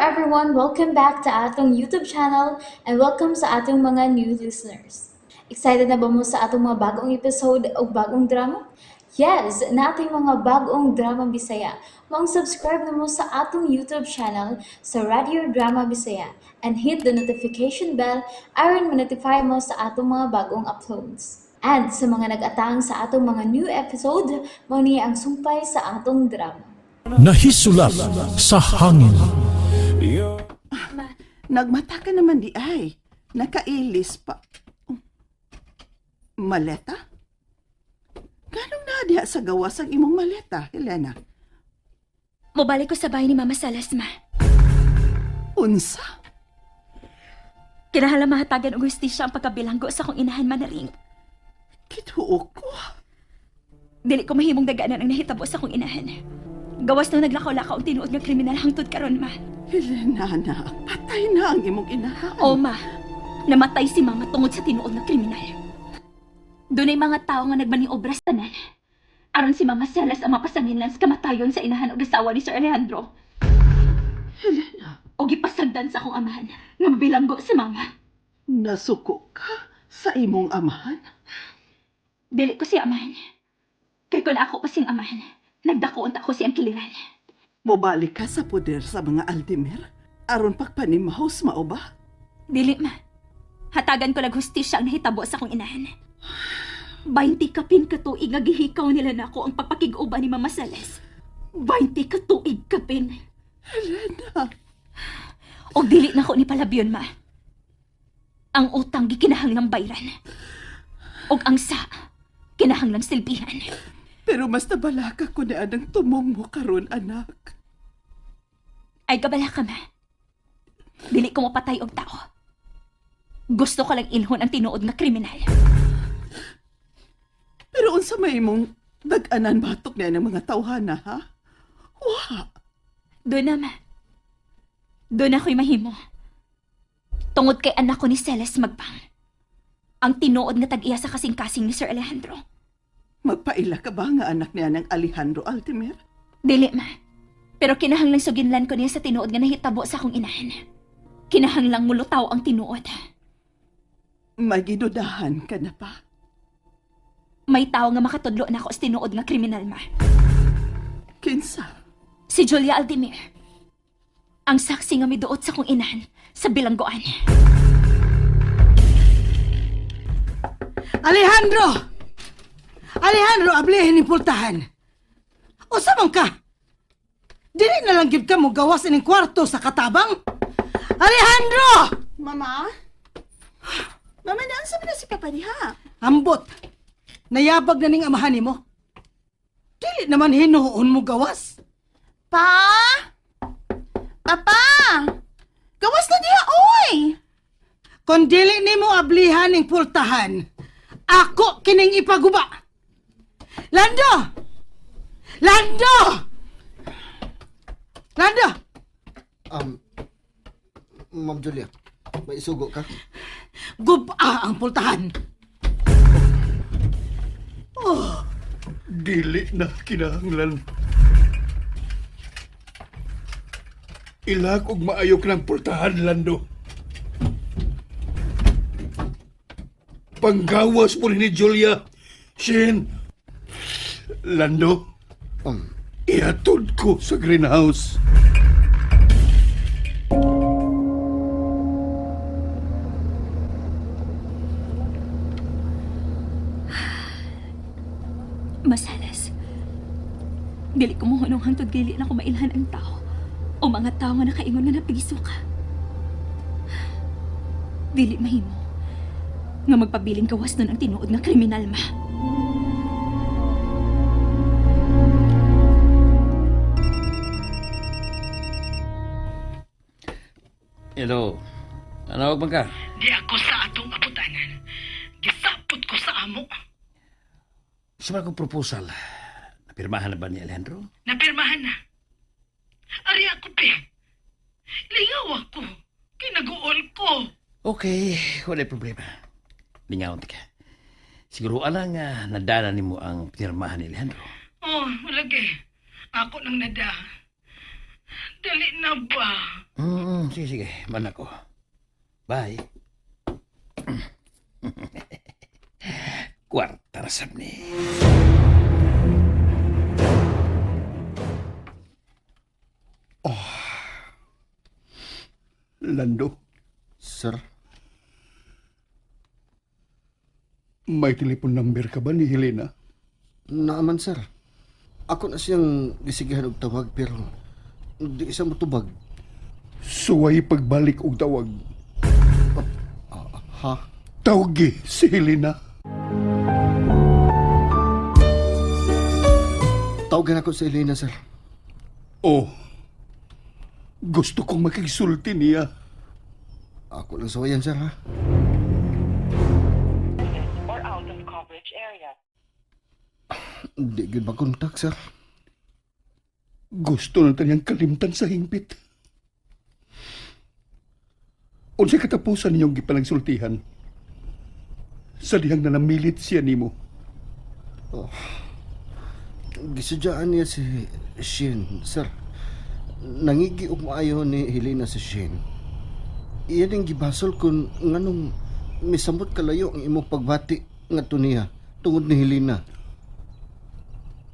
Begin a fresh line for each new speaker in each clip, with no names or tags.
everyone! Welcome back to atong YouTube channel and welcome sa atong mga new listeners. Excited na ba mo sa atong mga bagong episode o bagong drama? Yes, nating mga bagong drama Bisaya. Maong subscribe na mo sa atong YouTube channel sa Radio Drama Bisaya and hit the notification bell aron ma-notify mo sa atong mga bagong uploads. And sa mga nag-atang sa atong mga new episode, mao ni ang sumpay sa atong drama.
Nahisulat sa hangin.
Nagmata ka naman di ay. Nakailis pa. Oh. Maleta? Ganong na diha sa gawas ang imong maleta, Helena?
Mobalik ko sa bahay ni Mama Salas, ma.
Unsa?
Kinahanglan mahatagan og hustisya ang pagkabilanggo sa akong inahan manaring.
Kituo ko.
Dili ko mahimong daganan ang nahitabo sa akong inahan. Gawas na naglakaw-lakaw ang tinuod nga kriminal hangtod karon, ma.
Helena, anak. Patay na ang imong inahan.
O, ma. Namatay si mama tungod sa tinuod nga kriminal. Dunay mga tao nga nagmaniobra sa tanan. Aron si Mama Celes ang mapasanginlan sa kamatayon sa inahan og asawa ni Sir Alejandro.
Helena,
O gipasagdan sa akong amahan nga mabilanggo si mama.
nasuko ka sa imong amahan?
Dili ko siya amahan. Kay kung ako pa siyang amahan, nagdako unta ko siyang kiliran.
Mobalik ka sa poder sa mga Aldemir? Aron pagpanimahos mao ba?
Dili ma. Hatagan ko lag hustisya ang nahitabo sa akong inahan. 20 kapin katuig nga gihikaw nila nako ang pagpakig-uban ni Mama Celes. 20 katuig kapin.
Helena,
Og dili na ko ni palabyon ma. Ang utang gikinahanglang bayran. Og ang sa kinahanglang silbihan.
pero mas nabalaka ko na anang tumong mo karon, anak.
Ay gabala ka ma. Dili ko mapatay og tao. Gusto ko lang ilhon ang tinuod nga kriminal.
Pero unsa may imong dag-anan batok niya ng mga tawhana, ha? Wa!
Doon na, ma. Doon ako'y mahimo. Tungod kay anak ko ni Celes Magbang. Ang tinuod nga tag-iya sa kasing-kasing ni Sir Alejandro.
Magpaila ka ba nga anak niya ng Alejandro Altimir?
Dili, ma. Pero kinahanglang suginlan ko niya sa tinuod nga nahitabo sa akong inahan. Kinahanglang mulutaw ang tinuod.
Magidudahan ka na pa.
May tao nga makatudlo na ako sa tinuod nga kriminal, ma.
Kinsa?
Si Julia Aldemir. Ang saksi nga miduot sa akong inahan sa bilangguan.
Alejandro! Alejandro, ablihin ni pultahan. Usa man ka? Dili na lang gyud ka mo gawas ining kwarto sa katabang. Alejandro!
Mama? Mama, naan sa na si Papa diha?
Ambot. Nayabag na ning amahan nimo. Dili naman hinuon mo gawas.
Pa? Papa! Gawas na diha, oy!
Kung dili nimo ablihan ning pultahan, ako kining ipaguba. Lando! Lando! Lando!
Um, Ma'am Julia, may isugo ka?
Guba ang pultahan.
Dili na kinahanglan. Ilak og maayo ka ng pultahan, Lando. Panggawas mo ni Julia. Shin, Lando, ihatod ko sa greenhouse.
Masalas. Dili ko mohunong hangtod dili na ko mailhan ang tao o mga tao nga nakaingon nga napiso ka. Dili mahimo nga magpabiling gawas nun ang tinuod nga kriminal ma.
Hello. Anawag man ka?
Di ako sa atong abutanan. Gisapot ko sa amo.
Sa mga kong proposal, napirmahan na ba ni Alejandro?
Napirmahan na. Ari ako, pe. Lingaw ako. Kinaguol ko.
Okay, wala problema. Lingaon ka. Siguro alang nadala nimo ang pinirmahan ni Alejandro.
Oh, lagi. Ako nang nada. Dali na ba?
Sige, sige. Man ako. Bye. Kwarta ra sab ni.
Lando,
Sir,
may telephone number ka ba ni Helena?
naaman sir. Ako na siyang gisigihan og tawag pero di isa motubag.
Suway pagbalik og tawag.
Ha?
Tawgi si Helena.
Tawagan ako si Elena, sir.
Oh, gusto kong makigsulti niya.
Ako lang sawayan, sir, ha?
Or out of coverage area.
Di gyud makontak, sir.
Gusto na niyang kalimtan sa hingpit. Unsay katapusan ninyong gipanagsultihan? Sa dihang nanamilit siya nimo.
Gisudyaan niya si Shin, sir. Nangigi og maayo ni Helena si Shin. Iyan ang gibasol kung nganong misamot kalayo ang imong pagbati ngadto niya tungod ni Helena.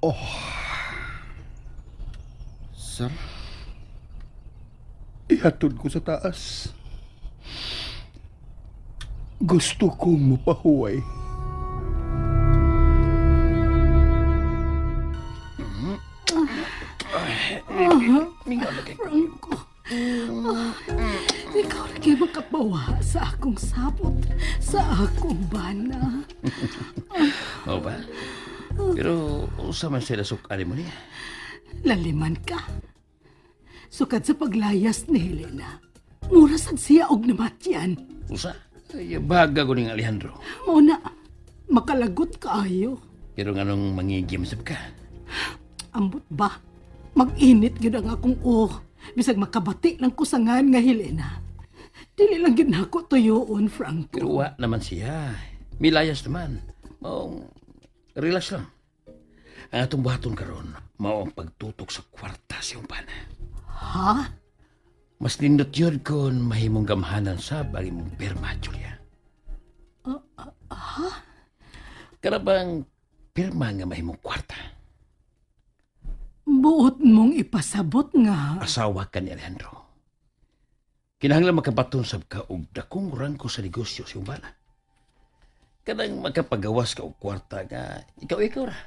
Oh,
Sir,
ihatod ko sa taas. Gusto kong mupahuway.
Franco. Ikaw na kayo makapawa sa akong sapot, sa akong bana.
Mao ba? Pero usa man sila suk-ani mo niya.
Laliman ka. Sukad sa paglayas ni Helena. Mura sad siya og namatyan.
Usa? Ay, baga ko ning Alejandro.
Mao na, makalagot kaayo.
Pero nganong mangigim sab ka?
Ambot ba? Mag-init gyud ang akong uok. Bisag makabati lang kusangan nga Helena. Dili lang gyud nako tuyoon, Franco.
Pero wa naman siya. Milayas naman. Maong relax lang. Ang atong buhaton karon, mao ang pagtutok sa kwarta sa iyong pana.
Ha?
Mas nindot yun kung mahimong gamhanan sab ang imong pirma, Julia. Ha? Kana bang pirma nga mahimong kwarta?
Buot mong ipasabot nga.
Asawa ka ni Alejandro. Kinahanglan makabaton sab ka og dakong rangko sa negosyo sa iyong bana. Kanang makapagawas ka og kwarta nga ikaw-ikaw ra.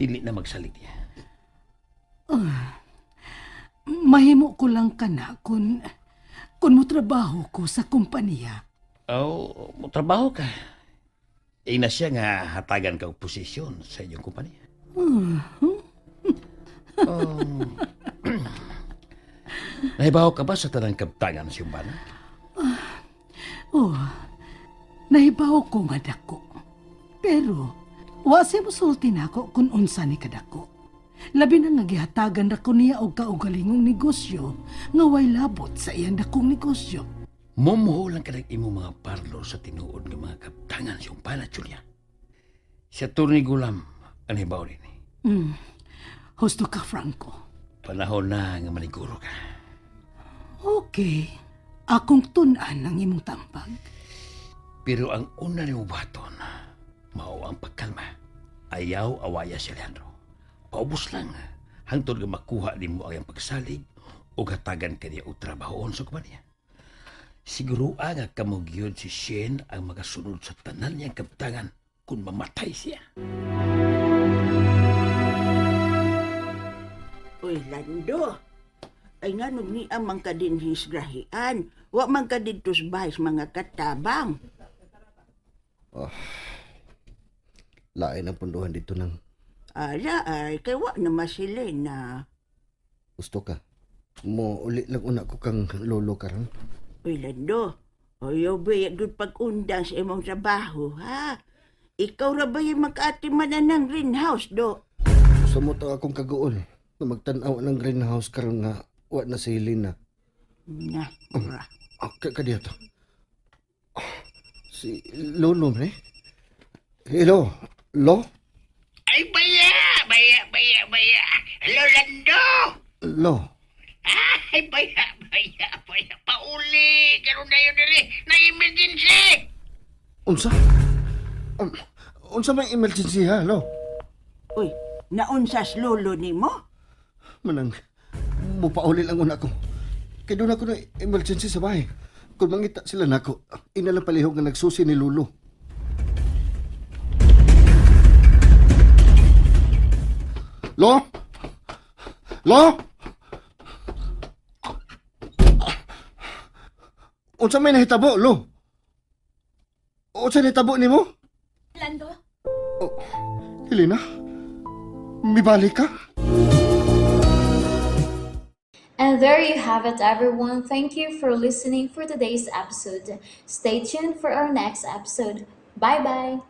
Dili na magsalig niya.
Mahimo ko lang kana kung mo trabaho ko sa kompanya.
Aw, mo trabaho ka. Ina siya nga hatagan ka og posisyon sa inyong kompanya. Um, nahibaw ka ba sa tanang kaptangan sa iyong bana?
Oh, nahibaw ko nga dako. Pero, wa siya mosulti nako kung unsa ni kadako. Labi na nga gihatagan na ko niya og kaugalingong negosyo nga way labot sa iyang dakong negosyo.
Mumuho lang ka ng imong mga parlor sa tinuod nga mga kaptangan sa iyong bana, Julia. Si Atty. Gulam ang hibaw din.
Husto ka, Franco.
Panahon na nga maniguro ka.
Okay, akong tun-an ang imong tambag.
Pero ang una ni buhaton, mao ang pagkalma. Ayaw awaya si Alejandro. Paubos lang. Hangtod nga makuha nimo ang iyang pagsalig o hatagan ka niya og trabahoon sa kumpanya. Siguro nga kamo gyud si Shane ang magasunod sa tanan niyang kaptangan kung mamatay siya.
Uy, Lando. Ay nga nung niya man ka din hisgrahian. Wa man ka dito sa bahay sa mga katabang.
Lain ang punduhan dito nang
Ala ay, kay wa na masilena.
gusto ka. Mo uli lang una ko kang lolo karon.
Uy, Lando. Ayaw ba yung pag-undang sa imong trabaho, ha? Ikaw ra ba yung makaatiman na ng greenhouse, do?
Gusto mo to akong kaguol na magtan-aw ng greenhouse karon nga wa na si Helena.
Na, ura.
Ah, ka kadiya to. Ah, si Lolo man eh. Hello, Lo?
Ay, baya! Baya, baya, baya! Hello, Lando!
Lo.
Ay, baya! Baya, baya, pauli! Karon na yun diri! Na emergency!
Unsa? Unsa may emergency ha, lo?
Uy, naunsas lolo nimo?
Manang, mupauli lang una ko. Kay doon ako na emergency sa bahay. Kung mangita sila nako, ina lang palihog nga nagsusi ni Lolo. Lo? Lo? Unsa may nahitabo, Lo? Unsa nahitabo nimo?
Lando,
Helena? Mibalik ka?
And there you have it, everyone. Thank you for listening for today's episode. Stay tuned for our next episode. Bye bye.